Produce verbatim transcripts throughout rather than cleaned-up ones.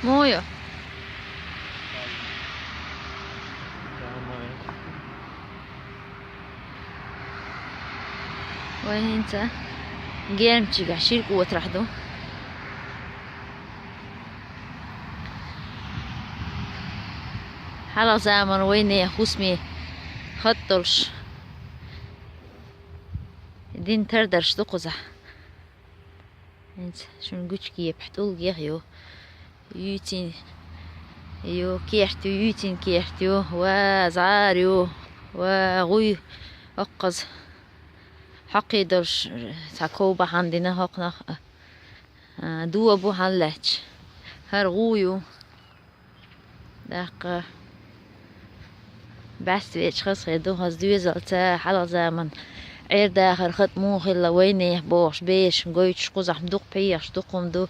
Муха ю? Вай хӀинца Гермчигахь ширкъотарахь ду. Хьалха заман вайнехан хӀусаме хатта долуш дина тардарш ду кхузахь. ХӀинца шуна гучу кепахь тӀулгех ю. Юьйцин ю, керт ю, юьйцин керт ю, ва зӀара ю, ва гӀуй, оккхаза хьокхий долуш, цхьа ков бахьана дина хӀокхунах, а, дон бу хьаллаьтташ. ХӀара гӀу ю. ТӀаккха бӀаьсте веча хаза хир ду, хаза доьзалца, хьалха заман Ӏер-дахар хатта муха хилла вайнехан бохуш, бераш гойтуш, кхузахь дукха пхьегӀаш, дукха хӀума ду.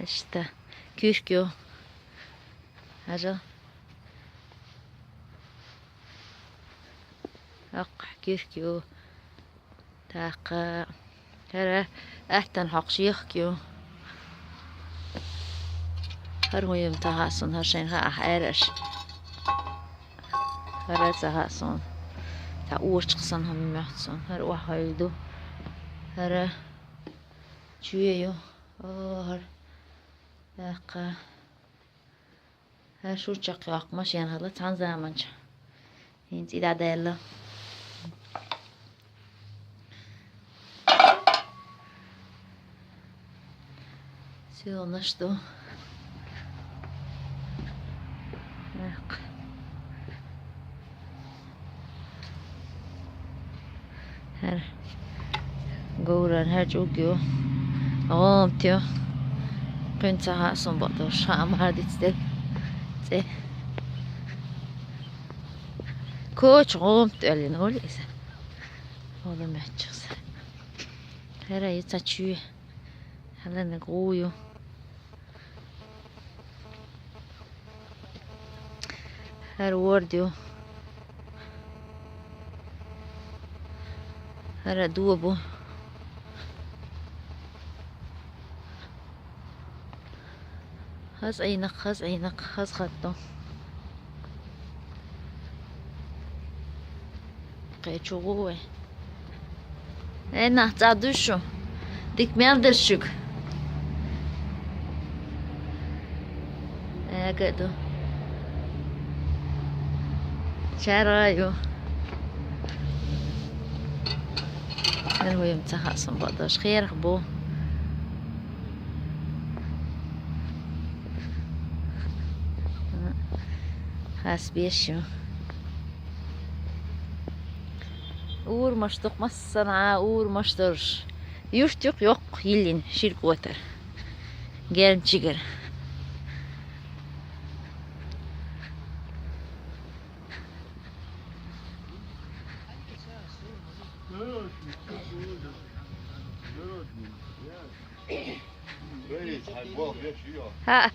Иштта, куьрк ю. Хьажал. Оккхахь куьрк ю. ТӀаккха хӀара аьттан хьокхуш яхка ю. ХӀара хӀун ю ца хаьа суна, хӀара шайна хаьа ахь аьраш. ХӀара ца хаьа суна. Цхьа очакх санна хӀума моьтту суна. ХӀара охьахевлла ду. ХӀара чоь ю. О, хӀара. ТӀаккха. ХӀара шура чекхйоккху машена хилла цхьана заманчохь. ХӀинца и дӀадаьлла. Сийланаш ду. Нах. ХӀара говран, хӀара чӀуг ю. ГӀомта ю. Кхин ца хаьа суна бакъдолуш, хаа мара дицделла цӀе. Коча гӀомта оьллина волу иза. Волу меттигаш. ХӀара ю цхьа чоь. Хьаланиг гӀу ю. ХӀара ворда ю. ХӀара дон бу. Хаза Ӏийнакх, хаза Ӏийнакх, хаза хатто. Кхечу гӀу вай. Э, нах, цӀа дуй шу? Дика мел дара шуьга? Эга а ду. Чара ю. Эр вуйм ца хаьа суна бакъдолуш. Херах бу. Хас беш ю. Урамаш ду-кх массанхьа, урамаш долуш. Юрт ю-кх йоккха йиллина ширкъотар. Гермчигара. ХӀаъ.